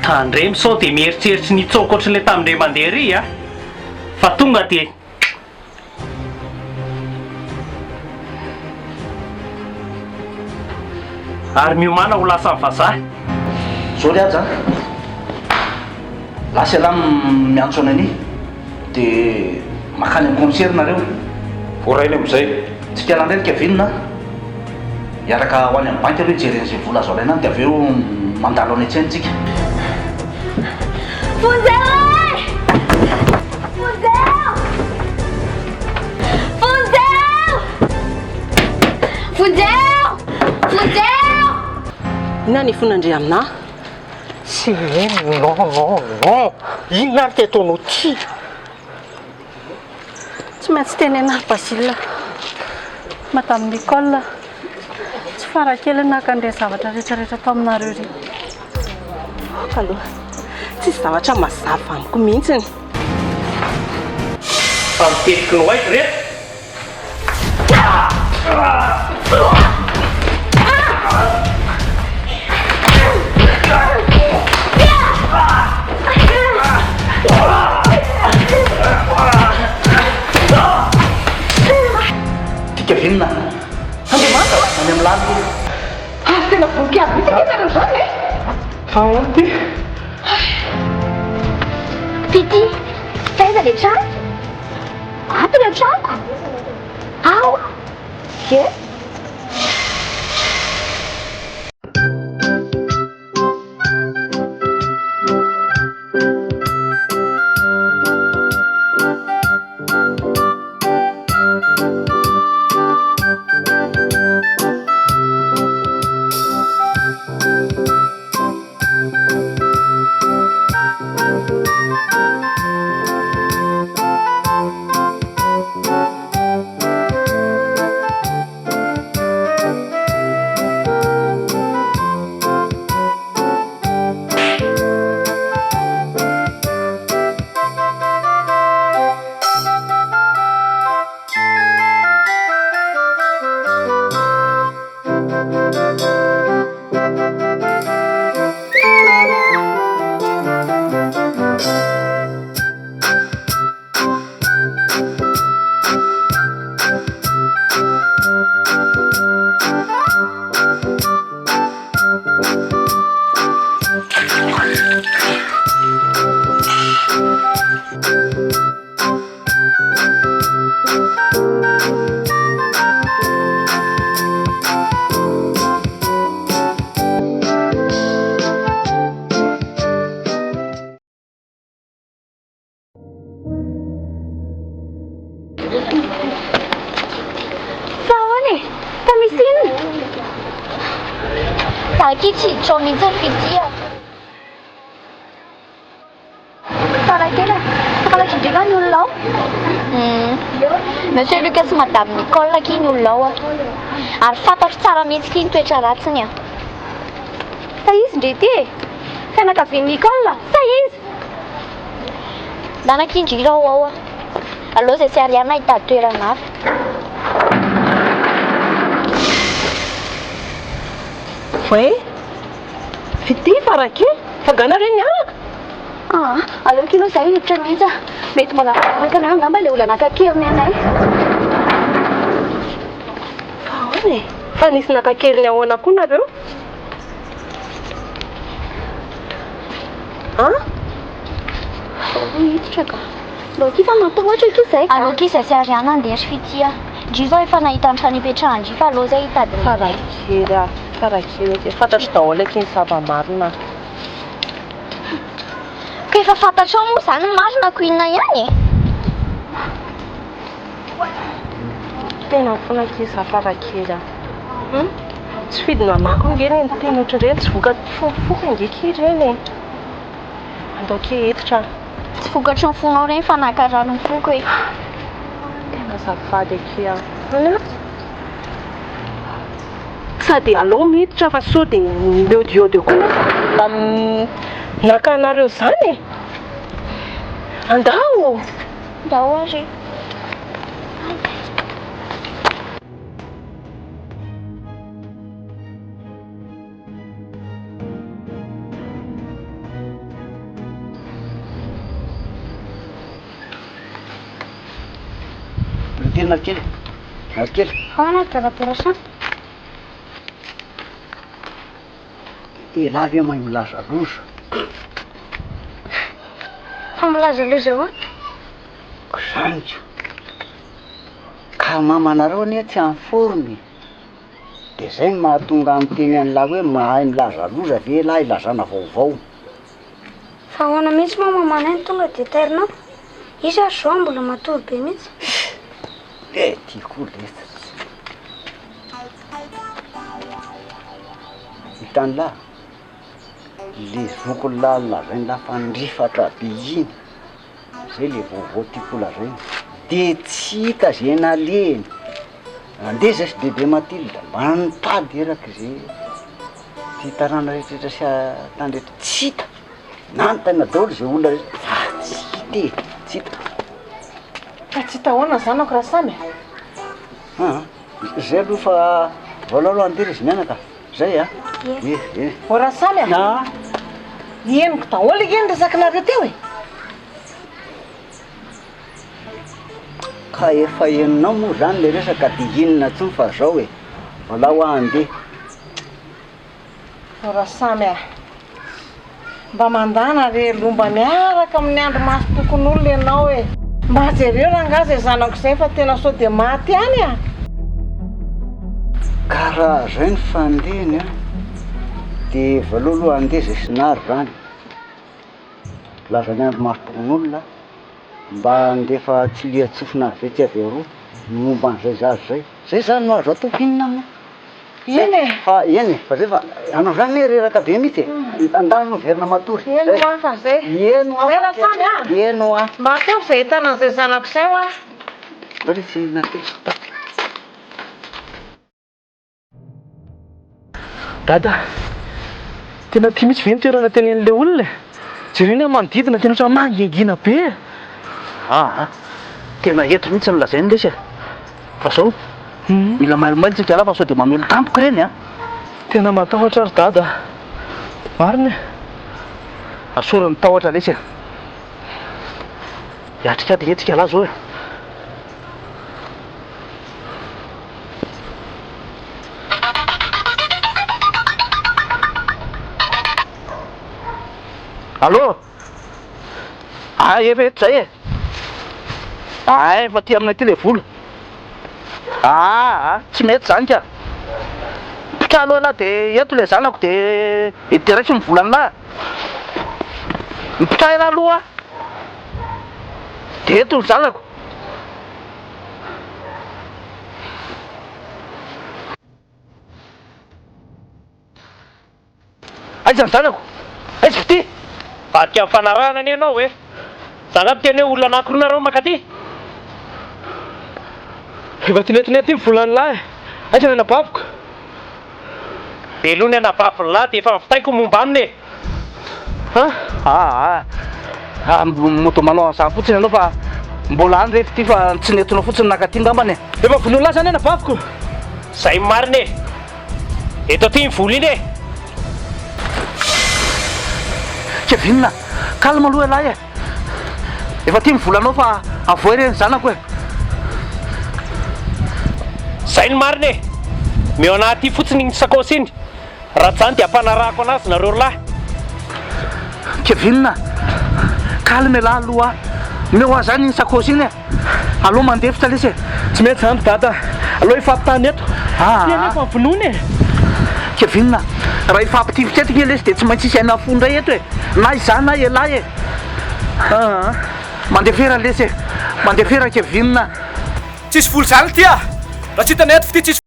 Tandremo sao dia mieritreritry ny hitsoaka ohatran'ilay tamin'indray mandeha ery a! Fa tonga dia. Ary miomàna ho lasan'ny vazaha. Zao ry Haja a! Lasa ialahy miantso an'i Nani dia makany amin'ny concert nareo. Voarainy amin'izay. Tsy mpiala indray ry Kevin a! Hiaraka ho any amin'ny banky aloha hijery an'izay vola azo alaina any dia avy eo mandalo any an-tsena isika. Vonjeo e! Vonjeo! Vonjeo! Vonjeo! Vonjeo! Inona ny fonandre aminà? Tsy mino, non, non, non! Inona ary ty ataonao ty? Tsy maintsy tenenina ry Basile. Madame Nicole, tsy farakely ny naka an'ireny zavatra rehetra rehetra tao aminareo ireny. Aoka aloha, tsisy zavatra mazava amiko mihitsiny. Fa mitetiky ny ho aiza ireto? Tika velona. Andriamanitra any amin'ny lalina. Ary tena voninkazo mihitsy ange nareo izany e! Fa ahoana ity? Fitia, taiza ilay trano? Ato ilay tranoko. Ao. Ye. Fa ahoana e? Fa misy inona? Za akia tsy hiditra ao mihitsy ry Fitia. Farakely a! Fantatro ndry va ny olona ao? Monsieur Lucas sy Madame Nicole akia ny olona ao a! Ary fantatro tsara mihitsy akia ny toetra ratsiny a! Sa izy ndry ity e? Fianakavian'i Nicole sa iza? Ndana akia ndry raha ao a! Aleo izay sy Ariana hitady toerana hafa. Oay! Fitia fa raike fa nga nareo niaraka? Aa, aleo akia aloha izahay hiditra mihitsy a! Mety mbola hanaraka anareo angamba ilay olona naka an-keriny anay. Fa ahoana e? Fa nisy naka an-keriny ahoana koa nareo? An? Aleo hiditra ka. Aleo akia fa matahotra akia izahay ka. Aleo akia izahay sy Ariana handeha ry Fitia. Ndry izao efa nahita ny trano ipetrahan-dry fa aleo izay hitady ny. Farakely a, farakely akia, fantatro daholo akia ny zava-marina. Ka efa fantatrao moa izany ny marina ko inona ihany e? Tena mifona akia za farakely a. Hum, tsy fidiny mamako ange ireny teny ohatran'ireny, tsy vokatry ny foko ange akia ireny e. Andao akia hiditra. Tsy vokatry ny fonao ireny fa nankarary ny foko e. Tena azafady akia. An? Sady aleo miditra fa sao dia miodiody eo koa nefa olona naka anareo izany e. Andao! Andao ary. Tena kely. Ary kely. Ahoana ry dadabe Rasamy? Elah ve mahay milaza loza? Fa milaza loza ahoana? Izany ko. Ka mamanareo anie tsy en forme e. Dia izay no mahatonga ahy miteny an'lah hoe mahay milaza loza ve elah ilazana vaovao? Fa ahoana mihitsy moa mamanay no tonga dia tairinao? Izy ary izao mbola matory be mihitsy. Le ty koa letsy. Hitan'lah, le zokin'lah lazain'lah fa nirifatra be iny, zay le vaovao tiako ho lazaina, de tsy hita ze nalehiny, nandeha zay sy bebe Mathilde mba nitady eraky ze ty tanàna rehetra rehetra sy tany rehetra, tsy hita, nanontaniana daholo ze olona rehetra fa tsy hita e, tsy hita. Fa tsy hita ahoana ny zanako Rasamy e? Aa, zay aloha fa voalao aloha andeha ry izy mianaka, zay a! Ie, ie. Ô Rasamy a! Aa! Henoko daholo ange ny resakinareo teo e! Ka efa henonao moa zany le resaka de inona intsony fa zao e! Voalao aho andeha. Ô Rasamy a! Mba mandàna re aloha mba miaraka amin'ny andrimasom-pokonolona ianao e! Mba jereo rangahy izay zanako izay fa tena sao dia maty any a! Ka raha zay ny fandehany an, de voalao aloha andeha zay sinary zany, lazan'ny andrimasom-pokonolona mba handefa tsilian-tsofina avy etsy avy aroa ny momba an'izay zaza izay, zay zany no azo atao f'inona moa. Eny e! Fa eny e, fa zay fa anao zany anie reraka be mihitsy e, andao miverina matory. Eny hoa fa zay. Eny hoa. Zay Rasamy a! Eny hoa. Mba ataovy izay ahitana an'izay zanako izay hoa. Ndao re tsy natelo. Dada, tena tia mihitsy ve ny toerana tenenin'ilay olona e? Jereo ny manodidina, tena ohatran'ny mangingina be e! Aa, tena eto mihitsy no lazainy lesy e! Fa zao, mila mailomailo tsika lahy fa sao dia mamely tampoka ireny an! Tena matahotra aho ry dada a! Marina e! Asory ny tahotra lesy e! Hiatrika ady ange tsika lahy zao e! Allô! Ah efa eto zay e! Ah efa aty aminay aty le vola. Ah tsy mety zany ka! Mipetraha aloha elah de eto le zanako de de raiso ny volan'lah. Mipetraha elah aloha de eto ny zanako. Aiza ny zanako? Aiza ity? Vadika nifanarahana anie ianao e! Za nga miteny hoe olona anakiroa nareo mankaty? Efa tinetinay aty ny volan'ny lahy e! Aiza ny anabaviko? Beloha ny anabavin'ny lahy dia efa nivitaiko ny momba aminy e! An? Aa ah, mody manao an'izany fotsiny ianao fa mbola any re ity fa tsy nentinao fotsiny nankaty angambany e! Efa vonoin'ny lahy izany anabaviko? Zay marina e! Eto aty iny vola iny e! Kevin a! Calme aloha ialahy e! Efa aty ny volanao fa avoay re ny zanako e! Zay ny marina e! Meo anah aty fotsiny iny sakaosy iny, raha tsy zany dia ampanarahako anazy nareo ry lahy. Kevin a! Calme ialahy aloha a! Meo ahy zany iny sakaosy iny e! Aleo mandefitra lesy e! Tsy mety zany ry dada a! Aleo hifampitany eto! Aa! Ty anie efa vonoina e! Kevin a! Raha hifampitifitra eto nge lesy dia tsy maintsy hisy aina fo indray eto e! Na izaho na ialahy e! Aa! Mandefera lesy e! Mandefera Kevin a! Tsisy vola zany ity ah! Raha tsy hitanay ato fitia tsisy.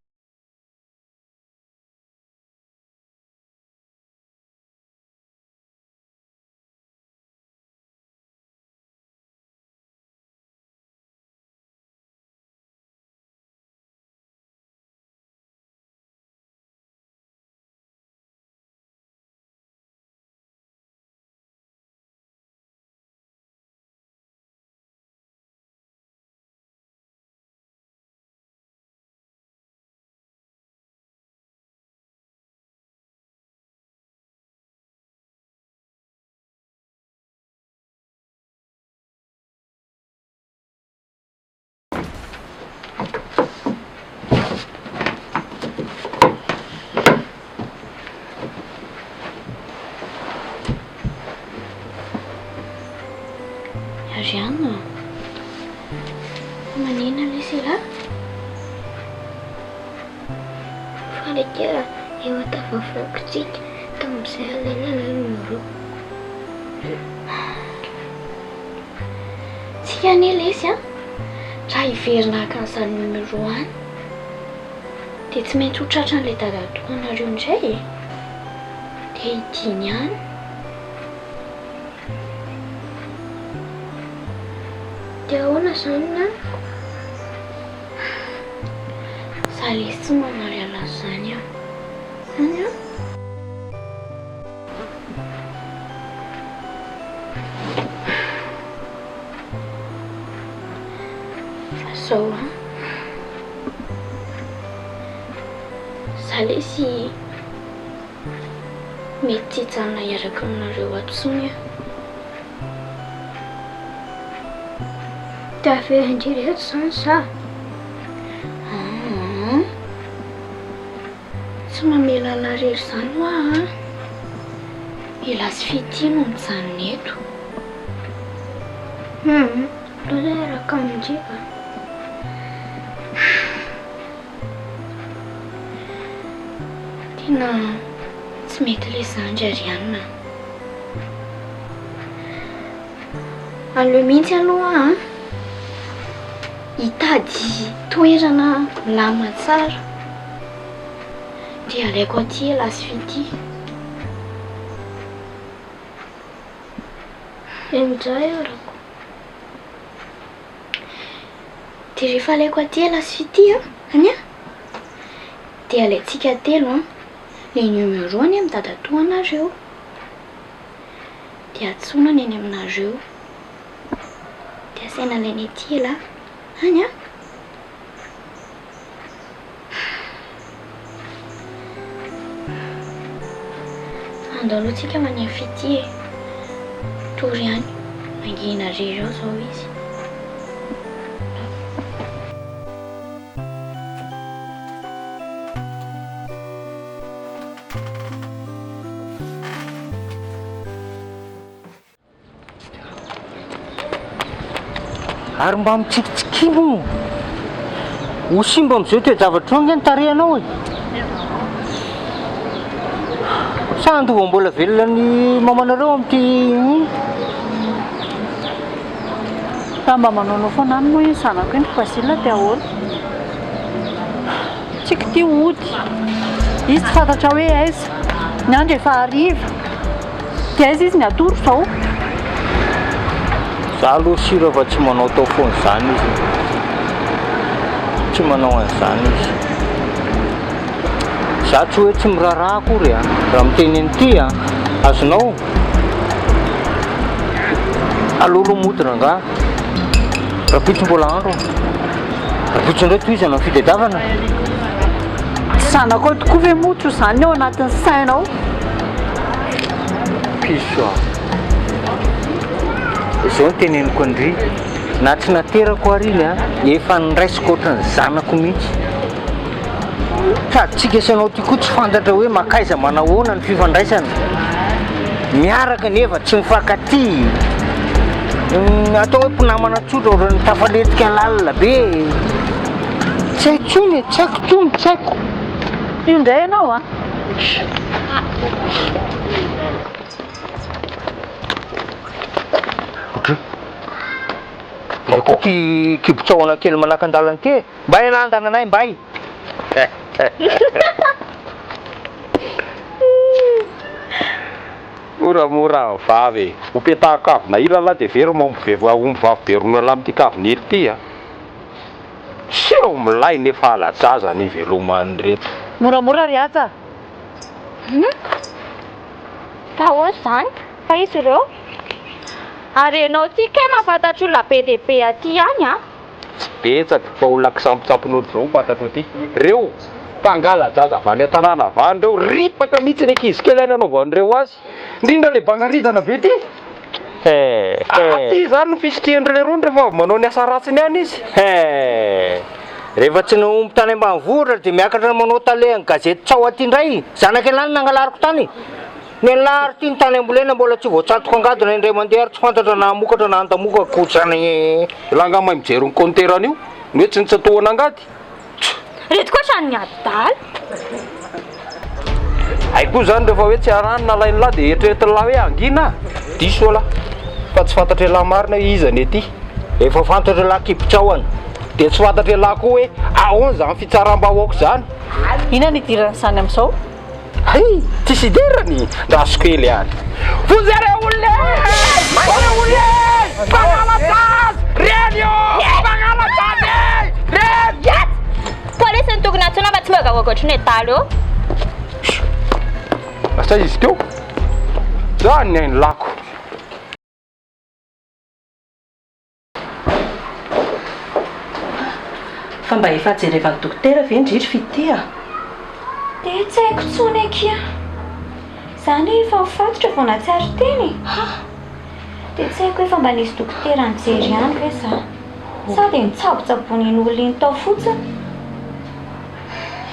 Efa tafavoaka tsika tamin'izay alaina ilay numéro. Tsika anie lesy a! Raha hiverina haka an'izany numéro any dia tsy maintsy ho tratran'ilay dadatoanareo indray e! Dia hidiny any. Dia ahoana izany naniko? Za lesy tsy manary an'azy izany aho. Zany an? Fa zao an. Za lesy mety tsy hijanona hiaraka aminareo ato intsony aho. Dia averin-dry reto izany za? Aa. Tsy mamela anah irery izany hoa an! Elah sy Fitia no mijanona eto. Hum, aleo zah hiaraka amin-dry ka. Tena tsy mety ilay zandry Ariane a! Aleo mihitsy aloha an! Hitady toerana milamina tsara. Dia alaiko aty elah sy Fitia. Indray arako. Dia rehefa alaiko aty elah sy Fitia an, any an, dia alaintsika telo an, le numéro any amin'ny dadatoanareo. Dia antsoina ny any aminareo. Dia asaina alainy aty elah, any an. Andao aloha tsika maneho fitia e. Tory ihany. Mangina irery ao izao izy. Ary mba mitsikitsikia moa. Ho simba amin'izao toe-javatra izao ange ny tarehinao e. Sa handova mbola velona ny mamanareo amin'ity hmm? Raha mba manaonao foana any moa iny zanako iny Basile dia ahoana? Tsika ity hody. Izy tsy fantatra hoe aiza. Ny andro efa hariva. Dia aiza izy ny hatory izao? Za aloha sura fa tsy manao tao foana izany izy e. Tsy manao an'izany izy. Za tsy hoe tsy miraharaha akory a. Raha miteny an'ity a, azonao? Aleo aloha mody rangaha. Rahampitso mbola andro. Rahampitso indray tohizana ny fitadiavana. Zanakao tokoa ve moa tsy ho izany ny ao anatin'ny sainao? Piso a. Izao no teneniko an-dry, na tsy naterako ary iny a, efa niraisiko ohatran'ny zanako mihitsy. Sady tsika sy anao ty koa tsy fantatra hoe makaiza manahoana ny fifandraisana. Miaraka nefa tsy mifankatia. Atao hoe mpinamana tsotra ohatran'ny tafalentika lalina be. Tsy haiko tsony e, tsy haiko tsony, tsy haiko. Io indray ianao a. Dry. Izay koa ty kibon-tsahona kely manakan-dalana ty e. Mbay anah andananay mbay. Moramora vavy e. Ho petahako kavina ila lah dia very mahomby vehivavy omby vavy be roa lahy amin'ity kavina ila ity a. Seho milay nefa hala-jaza ny iveloman'ireto. Moramora ry Haja a. Hum. Fa ahoana izany? Fa izy ireo? Ary ianao ity kay mahafantatra olona be dia be aty ihany an! Tsy betsaka fa olona kisampotsampin'olo zao no fantatro aty. Reo mpangala-jaza avy any an-tanàna avy any reo, ripaka mihitsy ny ankizy kely any anaovan'ireo azy. Indrindra le bangaridana be ty. He he. Aty zany no fisitrihan'ireo lerony rehefa avy manao ny asa ratsiny any izy. He. Rehefa tsy nahomby tany ambanivohitra dia miakatra manao tale an'ny gazety tsaho aty indray. Zanak'ialahy no nangalariko tany. Ny an'lah ary ity ny tany ambolena mbola tsy voatsatoka angadona indray mandeha ary tsy fantatra na hamokatra na handamoka kotrany. Elah angaha mahay mijery ny compteur an'io? Ny hoe tsy nitsatohana angady? Reto koa hatramin'ny adala. Hay koa zany rehefa hoe tsy arahany nalain'lah dia eritreretin'lah hoe hangina? Diso elah. Fa tsy fantatr'elah marina hoe iza ny ety. Efa fantatr'elah kibotsaoana. Dia tsy fantatr'elah koa hoe ahoana izany fitsaram-bahoaka izany. Inona no idiran'izany amin'izao? Hay! Tsisy idirany! Ndraso kely ary. Vonjeo re olona e! Vonjeo olona e! Mpangalatra-jaza! Reny ô! Mpangalatra-jaza e! Reny! Yes! Polisy no tokony antsoina fa tsy mihogahoga ohatry ny adala eo. Lasa izy teo. Zany ny ain'ny lako. Fa mba efa jerevan'ny dokotera ve ndry ry Fitia a? Dia tsy haiko intsony akia. Za anie efa nifatotra vao nahatsiaro tena e! Dia tsy haiko hoe efa mba nisy dokotera nijery ihany ve za? Sa dia nitsabotsaboin'iny olona iny tao fotsiny?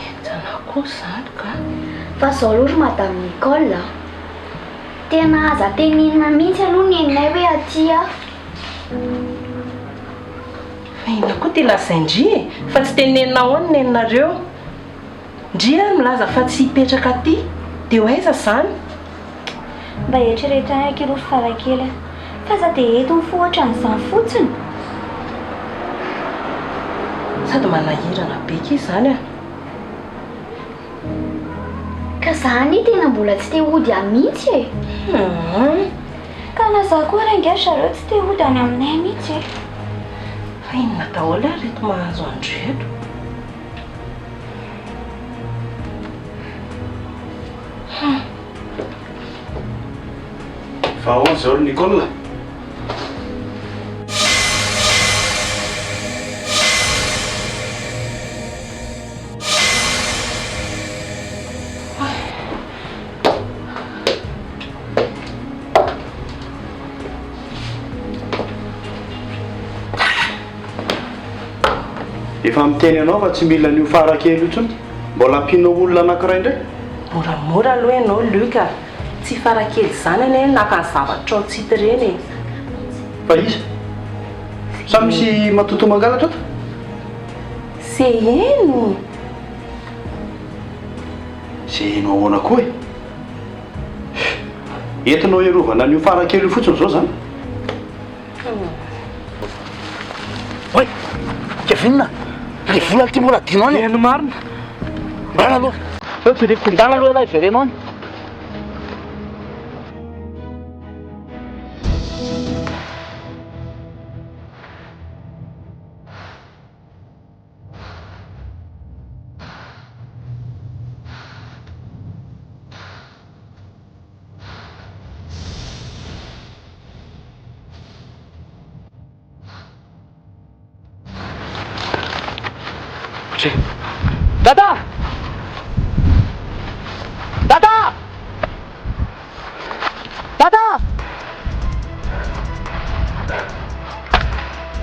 Henjana koa izany ka! Fa zao aloha ry Madame Nicole a! Tena aza tenenina mihitsy aloha neninay hoe aty aho. Fa inona koa ty lazain-dry e? Fa tsy tenenina ahoana ny neninareo? Ndry ary milaza fa tsy hipetraka aty, dia ho aiza izany? Mba eritrereto ihany akia aloha ry farakely a! Fa aza dia eto mifoha ohatran'izany fotsiny. Sady manahirana be akia izany a! Ka za anie tena mbola tsy te hody any mihitsy e! Humm. Ka na za koa ary angaha ry zareo tsy te hody any aminay mihitsy e! Fa inona daholo ary ireto mahazo an-dry reto? Humm. Fa ahoana izao ry Nicole? Efa miteny anao fa tsy mila an'io fara kely io intsony. Mbola ampianao olona anankiray indray. Moramora aloha ianao Luc a! Tsy fara kely izany anie naka ny zavatra ao tsy hita ireny e! Fa iza? Sa misy matotoa mangalatra ato? Seheno! Seheno ahoana koa e? Entinao hiarovana an'io fara kely io fotsiny izao izany? Oay! Kevin a! Ilay vola ity mbola adino any e! Eny marina! Ndana aloha! Jereko. Ndana aloha ialahy vereno any! Dada! Dada! Dada!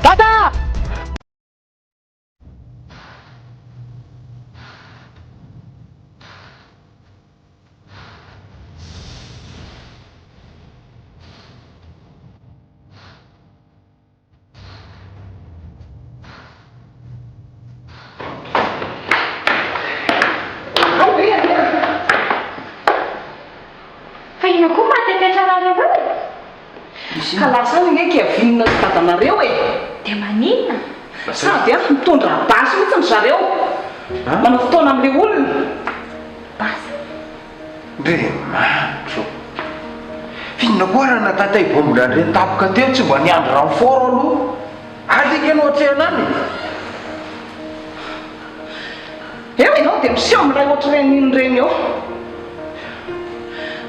Dada! Fa inona koa mahatetetra anareo eo e? Ka lasa any ange Kevin sy dadanareo e! Dia maninona? Sady an, mitondra basy mihitsy ry zareo. Manao fotoana amin'ilay olona. Basy? Ndriamanitra ô! F'inona koa ary natatay baomba nandre tampoka teo tsy mba niandry renfort aloha. Alika no atrehana any e! Eo ianao dia miseho milay ohatr'ireny iny ireny eo.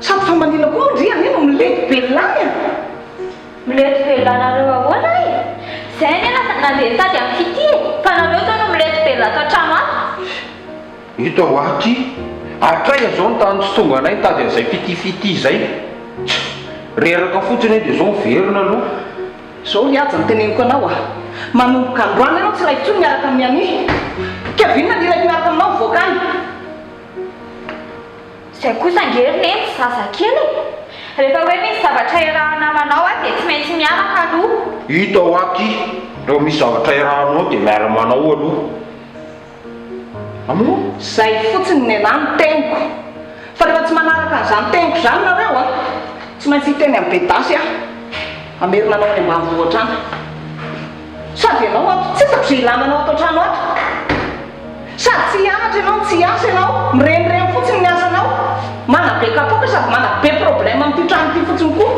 Sady fa maninona koa moa ndry anie no milety be lany a! Milety be lanareo ahoana e? Zay anie lasa nandeha nitady an'i Fitia e! Fa nareo zao no milety be lato an-trano ato. Hita ho aty. Hatraiza zao ny tany tsy tonga anay nitady an'izay fitia fitia izay. Tch! Reraka fotsiny aho dia zao miverina aloha. Zao ry Haja no teneniko anao a! Manomboka androany ianao tsy ilaiko intsony miaraka amin'i Annie. Kevin no ilaiko miaraka aminao mivoaka any. Izay kosa ange ry neny tsy zazakely e! Rehefa hoe misy zavatra iarahana manao a dia tsy maintsy miaraka aloha. Hita ho aty, rehefa misy zavatra iarahanao dia miara-manao aloha. Amoa? Zay fotsiny nenah ny teniko. Fa rehefa tsy manaraka. ohatr'izany nareo a! Tsy maintsy hiteny amin'i Bedasy aho hamerina anao any ambanivohitra any. Sady ianao ato, tsy hitako izay ilana anao ato an-trano ato. Sady tsy hianatra ianao no tsy hiasa ianao, mirenireny fotsiny ny asanao. Manabe kapoaka sady manabe problème amin'ity trano ity fotsiny koa.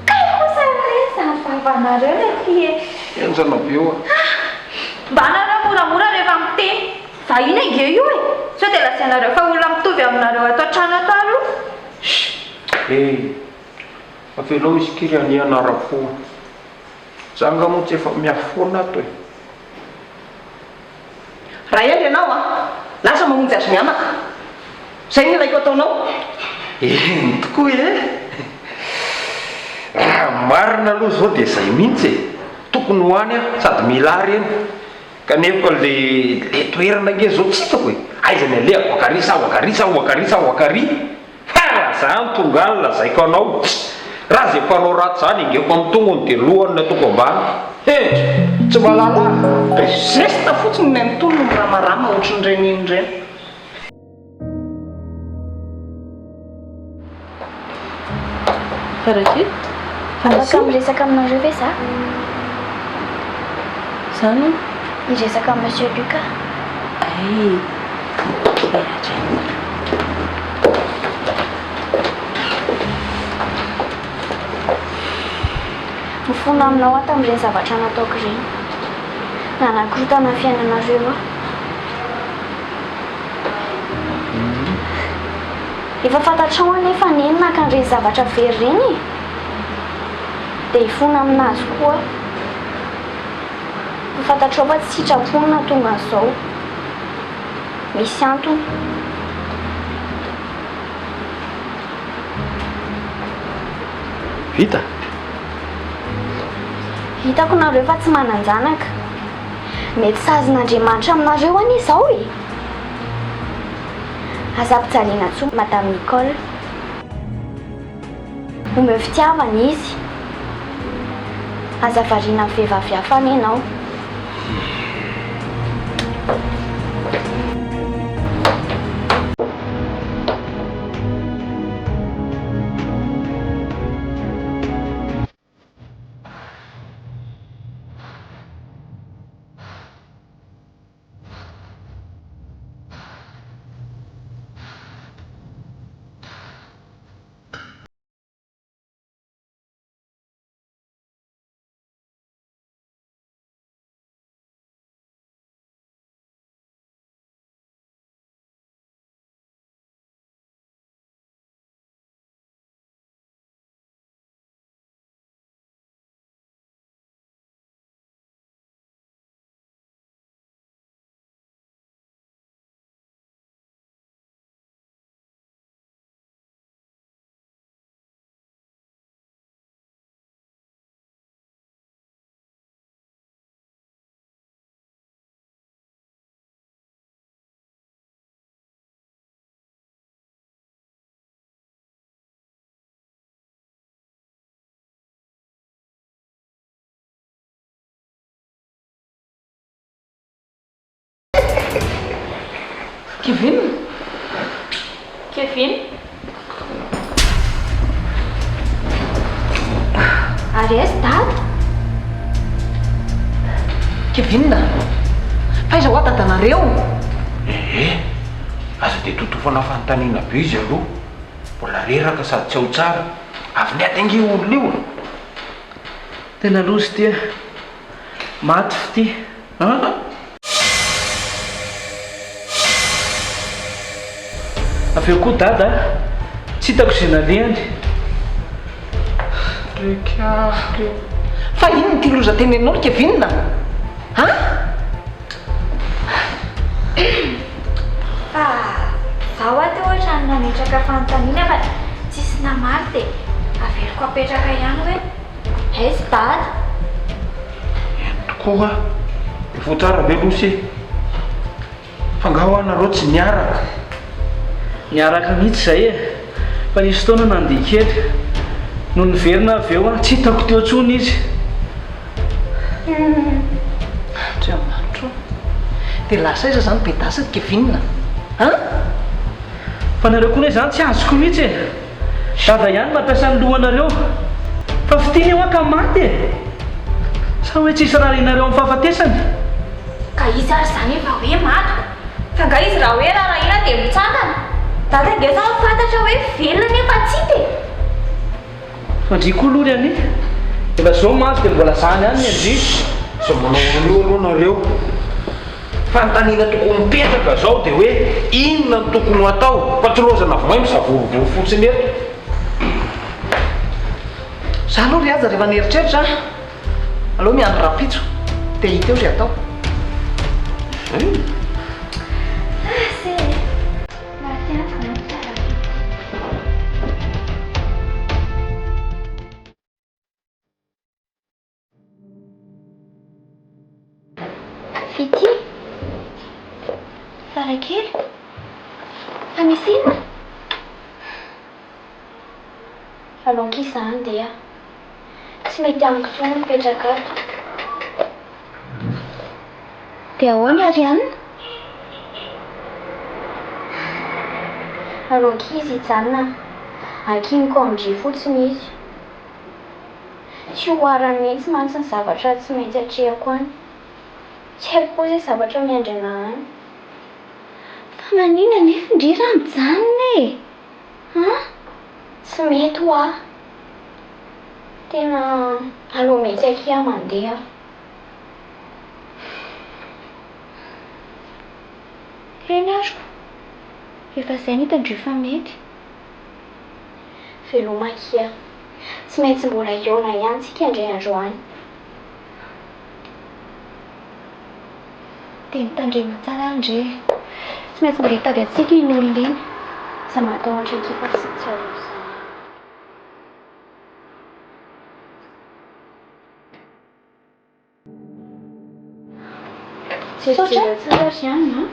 Kay kosa re zany vavanareo le ty e! Henjana be oa. Mba nareo moramora rehefa miteny. Vahiny ange io e! Sao dia lazainareo fa olona mitovy aminareo ato an-trano ato ary io? Chut! Eh! Avelao izy ity ry anie hanara-po. Za nga moa tsy efa miafy foana ato e! Raha hendry ianao an! Lasa mamonjy azy mianaka. Izay no ilaiko ataonao. Eny tokoa e! Raha ny marina aloha izao dia izay mihitsy e! Tokony ho any aho sady mila ahy ireny. Kanefa le le toerana ange zao tsy hitako e! Aiza ny alehako? Akary sa ho akary sa ho akary sa ho akary? Fa raha za no tonga any lazaiko anao tsy! Raha ze mpanao ratsy zany engeko amin'ny tongony de lohany no ataoko ambany! Hendry! Tsy mahalala ahy! Be zesta fotsiny ny an'itony no miramarama ohatrin'ireny iny ireny. Faraky? Afaka miresaka aminareo ve za? Zany? Hiresaka amin'i Monsieur Luc aho. Ay, ok hatray. Mifona aminao aho tamin'ireny zavatra nataoko ireny. Nanakorontana ny fiainanareo aho. Efa fantatrao anefa anie ny naka an'ireny zavatra very ireny e! Dia hifona aminazy koa aho. Fa fantatrao fa tsy sitrapo no nahatonga an'izao. Misy antony. Vita? Hitako nareo fa tsy manan-janaka. Mety sazin'Andriamanitra aminareo anie izao e! Aza ampijaliana intsony Madame Nicole. Omeo fitiavana izy. Aza variana amin'ny vehivavy hafa anie ianao. Kevin? Kevin? Ary aiza dada? Kevin a! Fa aiza hoa dadanareo? Ehe, aza dia totofana fanontaniana be izy aloha. Mbola reraka sady tsy ao tsara. Avy niady ange io olona io e! Tena loza ity e! Maty fitia an! Avy eo koa dada tsy hitako izay nalehany. Rekako. Fa inona ity loza teneninao ry Kevin a? An? Fa za hoa teo ohatran'ny nametraka fanontaniana fa tsisy namaly dia averiko apetraka ihany hoe aiza dada? Eny tokoa hoa! Efa tsara ve aloha se? Fa nga hoa nareo tsy niaraka? Niaraka mihitsy izay e! Fa nisy fotoana nandeha kely. Nony niverina aho avy eo tsy hitako teo intsony izy. Andriamanitra ô! Dia lasa aiza izany Beda sy Kevin a? An? Fa nareo koa ne zany tsy azoko mihitsy e! Dada ihany mampiasa ny lohanareo. Fa fitia ne hoa ka maty e! Sa hoe tsisy rarahinareo amin'ny fahafatesany? Ka iza ary izany efa hoe matiko? Fa nga izy raha hoe rarahina dia mitsangana? Dada ange zany fantatra hoe velona nefa tsy hita e! Fa ndry koa aloha ry Annie, efa zao mantsy dia mbola zany ihany ny an-dry. Sao manao an'io aloha nareo. Fanontaniana tokony mipetraka zao dia hoe inona no tokony ho atao fa tsy lozana vao may misavorovoro fotsiny eto. Za aloha ry Haja rehefa nieritreritra a, aleo miandry rahampitso dia hita eo izay atao. Asa e! Maty andro izany tsara vita. Fitia? Farakely? Fa misy inona? Aleo ankizy za handeha. Tsy mety amiko intsony ny mipetraka ato. Dia ahoana Ariane? Aleo ankizy hijanona. Ankiniko amin-dry fotsiny izy. Tsy ho arany mihitsy mantsy ny zavatra tsy maintsy atrehako any. Tsy haiko koa izay zavatra miandry anà any. Fa maninona anefa ndry raha mijanona e? An? Tsy mety hoa. Tena aleo mihitsy akia mandeha. Eny ary, rehefa izay no hitan-dry fa mety. Veloma akia. Tsy maintsy mbola hihaona ihany tsika indray andro any. Dia mitandrema tsara ndry e. Tsy maintsy mbola hitady antsika iny olona iny. Aza matahotra akia fa tsy tsy aleo izany. Misaotra tsara ry anona a!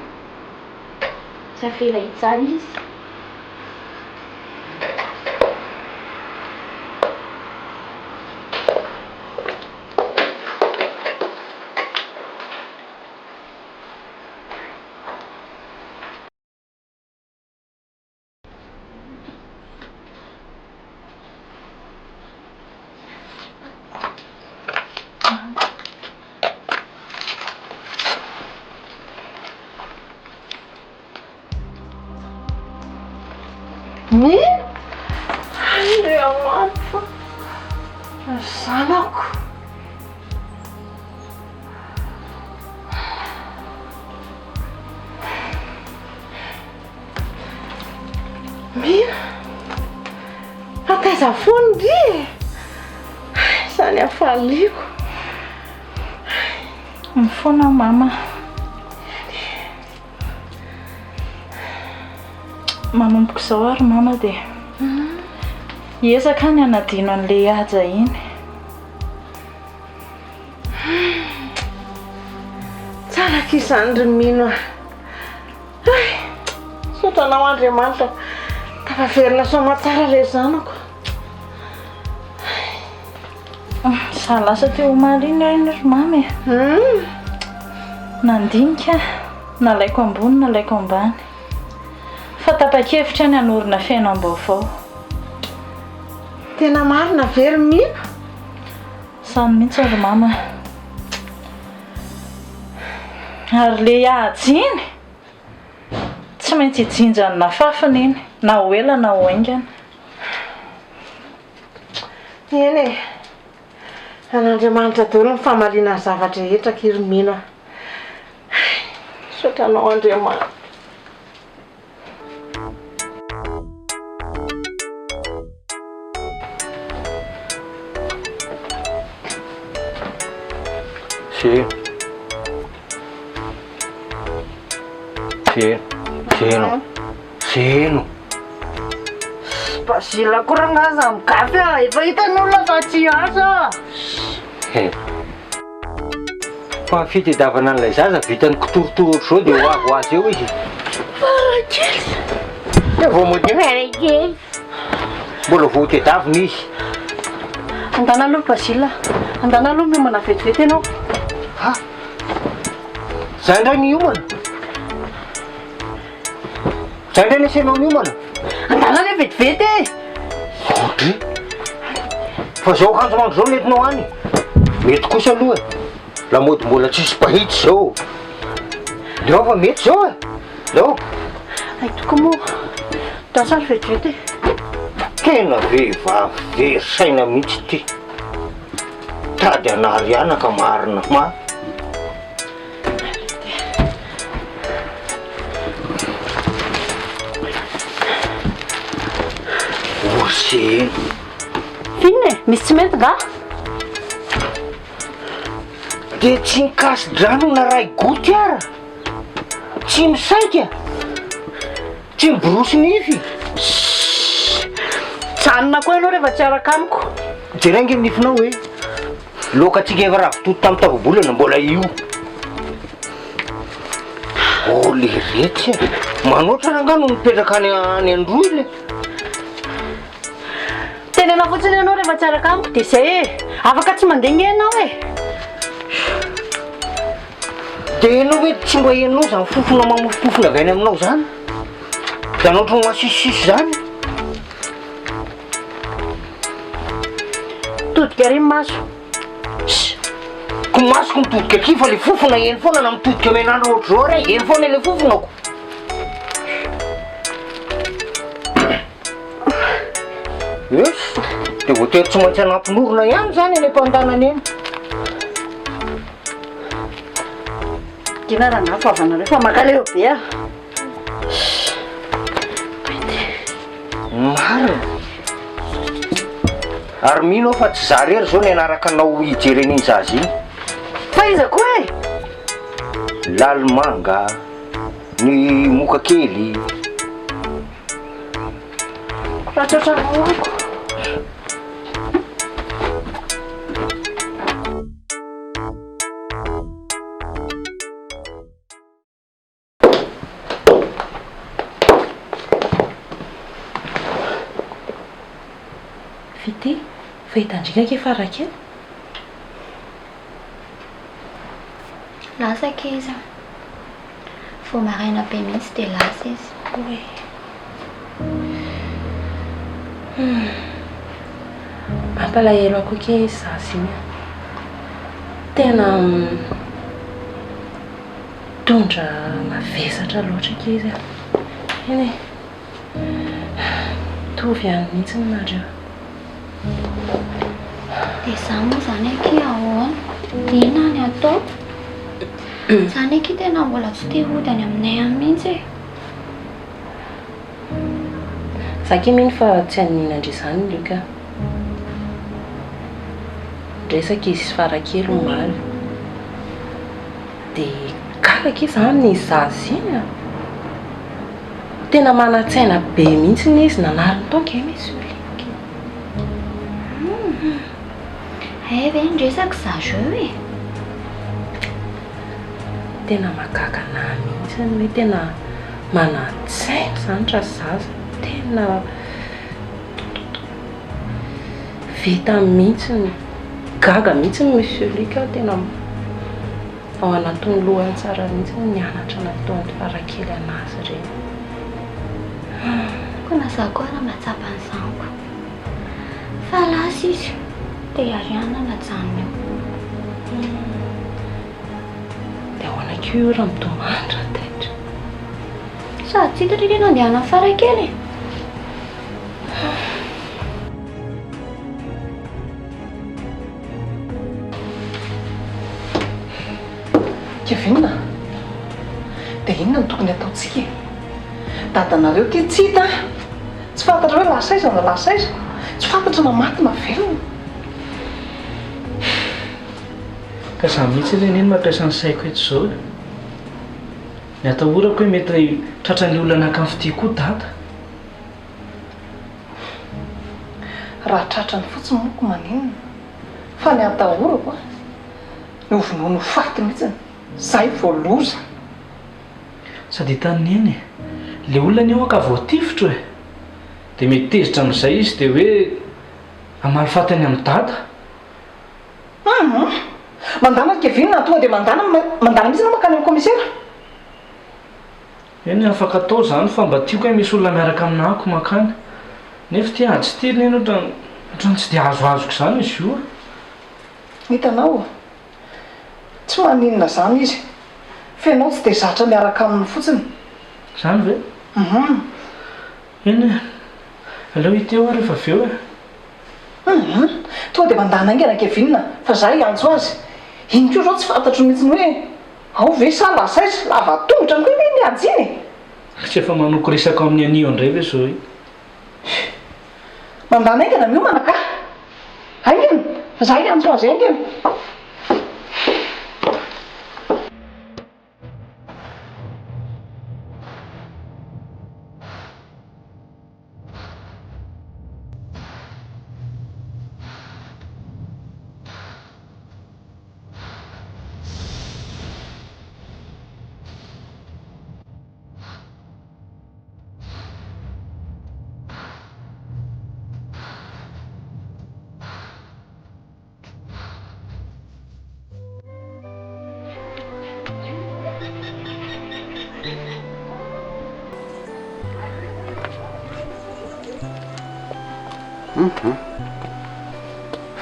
Tsy avela hijaly izy. Mino? Andriamanitra, zanako. Mino? Fa taiza foana ndry e? Izany hafaliako. Mifona aho mama. Manomboka izao ary mama dia hiezaka aho ny hanadino an'ilay Haja iny. Tsara akia izany ry Mino a. Hay! Misaotra anao Andriamanitra tafaverina soamatsara ilay zanako. Za lasa teo omaly iny aho iny ry mama e. Nandinika aho, nalaiko ambony nalaiko ambany. Fa tapa-kevitra ny hanorina fiainam-baovao. Tena marina ve ry Mino? Izany mihitsy ry mama a. Ary le hiady iny, tsy maintsy hijinja ny nafafiny iny, na ho ela na ho haingana. Eny e! An'Andriamanitra daholo ny famaliana ny zava-drehetra akia ry Mino a! Hay! Misaotra anao Andriamanitra. Zeno. Zeno. Zeno. Zeno. Basile koa rangaha aza migafy a! Efa hitan'ny olona fa tsy asa. Fa ny fitediavana an'ilay zaza vitan'ny kitorotoro ohatr'izao dia ho avy ho azy eo izy. Farakely! Dia vao mody Farakely! Mbola vao tedavina izy. Andana aloha Basile a! Andana aloha miomana vetivety ianao. Ha! Za indray miomana? Zay ndray lesy ianao miomana. Andana re vetivety e! Audrey, fa zao akanjo mandro zao no entinao any? Mety kosa aloha e! Lamaody mbola tsisy mpahitsy zao. Ndao fa mety zao e! Ndao. Hay tokoa moa. Ndao sary vetivety e! Tena vehivavy very saina mihitsy ity. Tady hanary anaka marina ma. Osy. F'inona e? Misy tsy mety nga? Dia tsy nikasi-drano na ray goutte ara. Tsy misaika. Tsy miborosy nify. Shhh! Janona koa ianao rehefa tsy araka amiko. Jereo ange ny nifinao e. Loakantsika efa ravitoto tamin'ny tapa-bolana mbola io. Oh leretsy e! Manoatra rangaha no mipetraka any any Androy le. Teneno fotsiny ianao rehefa tsy araka amiko dia izay e! Afaka tsy mandeha nge ianao e! Dia ianao ve tsy mba henonao izany fofona mamofompofona avy any aminao izany? Izany ohatran'ny masisosiso izany? Mitodika ary ny maso. Ss! Ko masoko mitodika aty fa le fofona eny foana na mitodika mianandro ohatr'izao ary aho, eny foana le fofonako. Yes! De voatery tsy maintsy hanampy norona ihany zany any am-pandanana eny. Dina rangahy fa havanareo fa mankaleo be ah. Marina. Ary mino aho fa tsy za rery zao ny hanaraka anao hijery an'iny zaza iny. Fa iza koa e? Lalimanga, ny moka kely. Raha tratranao ako. Fitia, fa hitan-dry aky farakely? Lasa akia izy an. Vao maraina be mihitsy dia lasa izy. Oay. Hum. Mampalahelo ahy koa akia izy zaza iny an. Tena Mitondra mavesatra loatra akia izy a. Eny e. Mitovy ihany mihitsy nareo. Dia izaho moa izany akia ahoana? Inona ny ataoko? Izany akia tena mbola tsy te hody any aminay any mihitsy e. Za akia mino fa tsy haninona ndry izany Luc a. Niresaka izy sy Farakely omaly. Dia gaga akia za amin'iny zaza iny a! Tena manan-tsaina be mihitsy izy, nanary ny taonka e Monsieur Luc. Hum, hay ve niresaka zareo e? Tena mahagaga anah mihitsy hoe tena manan-tsaina izany razaza, tena vita mihitsy, gaga mihitsy Monsieur Luc aho tena ao anatin'ny lohany tsara mihitsy ny anatra nataon'i Farakely anazy ireny. Koa na za koa ara mahatsapa an'izany ko. Fa lasa izy dia Ariana najanona eo. Dia ahoana koa io raha mitomany raha taitra? Sady tsy hita ndry le nandehanan'i Farakely e. Kevin a! Dia inona no tokony hataontsika e? Dadanareo ity tsy hita an! Tsy fantatra hoe lasa aiza na lasa aiza! Tsy fantatra na maty na velona! Ka za mihitsy anie no mampiasa ny saiko eto izao e! Ny atahorako hoe mety tratran'ilay olona naka ny fitia koa dada. Raha tratrany fotsiny moa ko maninona? Fa ny atahorako an, ny ho vonoiny ho faty mihitsiny, zay vao loza. Sady hitan'i Neny e! Le olona anie hoa ka voatifitro e! Dia mety tezitra amin'izay izy dia hoe hamaly faty any amin'i Dada. Hum! Mandana ry Kevin a, tonga dia mandana, mandana mihitsy ianao mankany amin'ny commissaire. Eny afaka atao izany fa mba tiako hoe misy olona miaraka aminahako mankany. Nefa ity ady sy ity anie ohatran'ny ohatran'ny tsy dia azoazoko izany izy io a. Hitanao? Tsy maninona izany izy fa ianao tsy dia zatra miaraka aminy fotsiny. Izany ve? Hum. Eny e. Aleo hita eo aho rehefa avy eo e. Hum. Tonga dia mandana haingana Kevin fa za hiantso azy. Iny koa izao tsy fantatro mihitsy ny hoe ao ve sa lasa aiza. Lava tongotra koa anie iny Haja iny e. Tsy efa manoko resaka amin'ny anio indray ve izao iny? Mandana haingana miomana ka. Haingana! Fa za hiantso azy haingana. Hum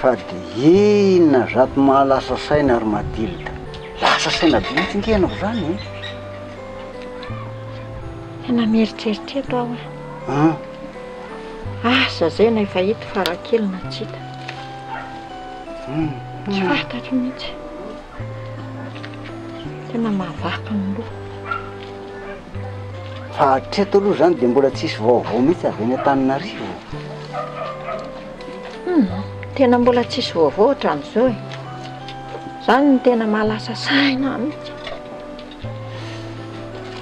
Fa dia inona zato mahalasa saina ry Mathilde? Lasa saina be mihitsy nge ianao izany e! Tena mieritreritra eto aho e. An. Asa izay na efa hita farakely na tsy hita. Tsy fantatro mihitsy. Tena mahavaky ny loha. Fa hatreto aloha izany dia mbola tsisy vaovao mihitsy avy any Antananarivo. Hum, tena mbola tsisy vaovao hatramin'izao e. Izany no tena mahalasa saina ahy mihitsy.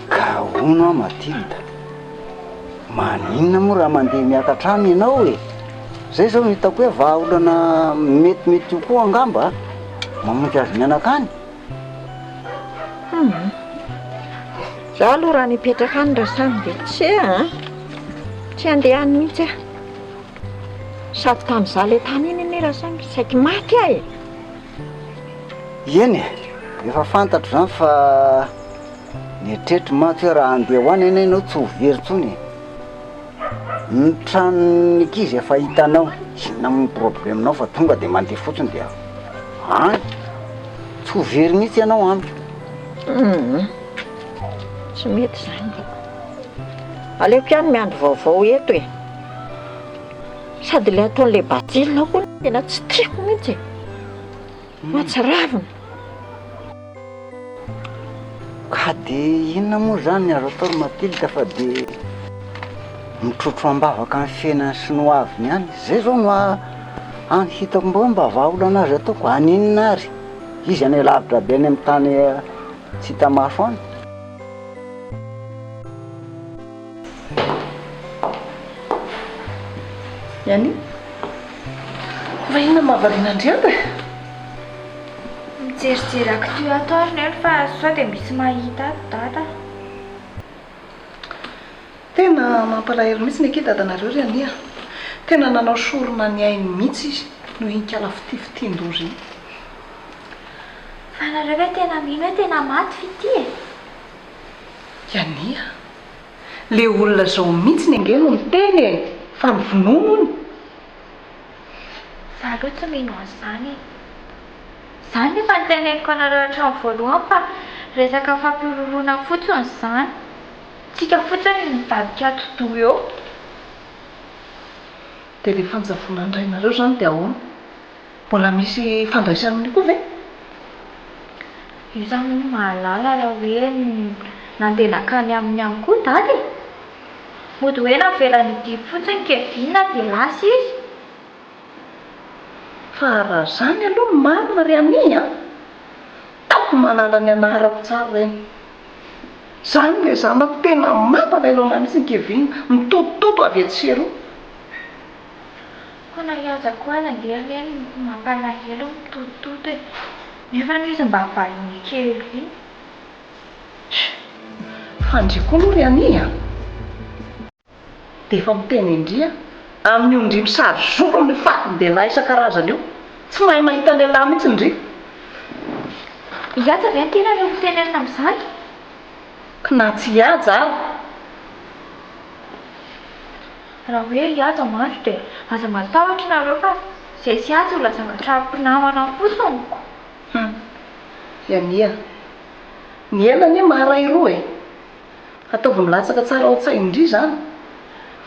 Ka hono aho Mathilde, maninona moa raha mandeha miakatra any ianao e? Zay zao no hitako hoe vahaolana metimety kokoa angamba, mamonjy azy mianaka any. Hum. Za aloha raha nipetraka any Rasamy dia tsy a, tsy handeha any mihitsy aho. Sady tamin'izaho ilay tany iny anie Rasamy saiky maty aho e. Eny e, efa fantatro izany fa nieritreritro mantsy hoe raha handeha ho any anie ianao tsy ho very intsony e. Ny tranon'ny ankizy efa hitanao, inona moa ny problème-nao fa tonga dia mandeha fotsiny dia any. Tsy ho very mihitsy ianao amiko. Hum, tsy mety izany ka. Aleoko ihany miandry vaovao eto e. Sady ilay ataon'ilay Basile koa tena tsy tiako mihitsy e. Mahatsiravina. Ka dia inona moa izany ny azo atao ry Mathilde fa dia mitrotro am-bavaka ny fiainany sy ny hoaviny ihany. Izay izao no hany hitako mba hoe mba vahaolana azo ataoko. Haninona ary? Izy any lavitra be any amin'ny tany tsy hita maso any. Yanni, fa inona no mahavariana an-dry ato e? Mijerijery actu ato ary neny fa sao dia misy mahita ato dada. Tena mampalahelo mihitsy ny akia dadanareo ry Annie a! Tena nanao sorona ny ainy mihitsy izy noho iny kala fitifitian-doza iny. Fa nareo ve tena mino hoe tena maty Fitia e? Yanni a! Le olona zao mihitsiny ange no miteny e! Fa ny vonono hono. Za aloha tsy mino an'izany e! Izany no efa noteneniko anareo hatramin'ny voalohany fa resaka fampihorohoroana fotsiny izany. Tsika fotsiny no mivadika atidoha eo. Dia le fanjavonan-drainareo izany dia ahoana? Mbola misy ifandraisany amin'io koa ve? Iza moa no mahalala raha hoe nandeha nankany aminy ihany koa Dada e? Mody hoe navelany hidiby fotsiny Kevin dia lasa izy. Fa raha izany aloha ny marina ry Annie a! Taoko manala ny anarako tsara ireny. Izany ilay zanako tena mampalahelo anah mihitsy ny Kevin, mitotototo avy etsy sy eroa. Koa na i Haja koa aza ange anie no mampalahelo mitotototo e! Nefa anie izy mba vahiny kely iny. Fa ndry koa aloha ry Annie a! Dia efa miteny indry aho amin'io ndry misary zoro amin'ny fatin-dehilahy isan-karazany io. Tsy mahay mahita lehilahy mihitsy ndry. I Haja ve no tianareo ho tenenina amin'izany? Ka na tsy hihaja ary. Raha hoe hihaja mantsy dia aza matahotra nareo fa izay sy atsy ho lasa hatramin'ny mpinamana fotsiny ko. Hum. Yania. Ny ela anie maharay roa e. Ataovy milatsaka tsara ao an-tsain-dry izany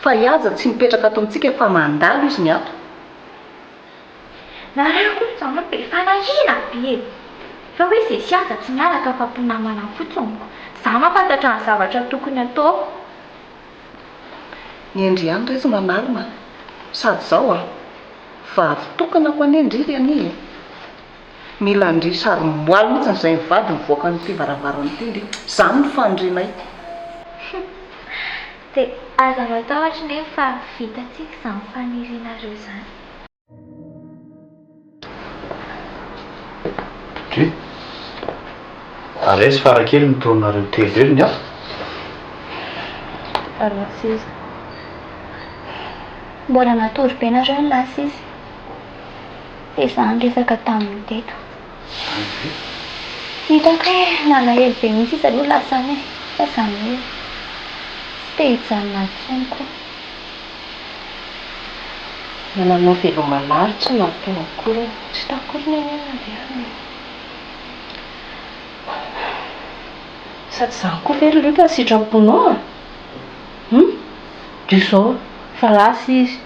fa i Haja tsy mipetraka ato amintsika fa mandalo izy ny ato. Nareo koa izany be fanahiana be e! Fa hoe izay sy Haja tsy miaraka fa mpinamana fotsiny ko. Za mahafantatra ny zavatra tokony ataoko. Ny an-dry ihany re tsy manarina sady izao an! Vavy tokana ko anie ndry ry Ania e! Mila an-dry sarom-boaly mihitsy izay mivady mivoaka an'ity varavarana ity ndry. Izany no fanirianay. Dia aza matahotra nefa fa vitantsika izany fanirianareo izany. Dry. Ary aiza farakely ny taonareo telo ireo ny hafa? Ary lasa izy. Mbola natory be nareo no lasa izy. Dia izaho niresaka taminy teto. Hitako hoe nalahelo be mihitsy izy aloha lasa any e. Fa izany hoe tsy te hijanona ato intsony koa. Nanao veloma an'Ary tsy natao akory. Tsy hitako akory ny anie nalehany e. Sady izany koa ve ry Luc ny sitraponao a? Hum? Dia izao, fa lasa izy.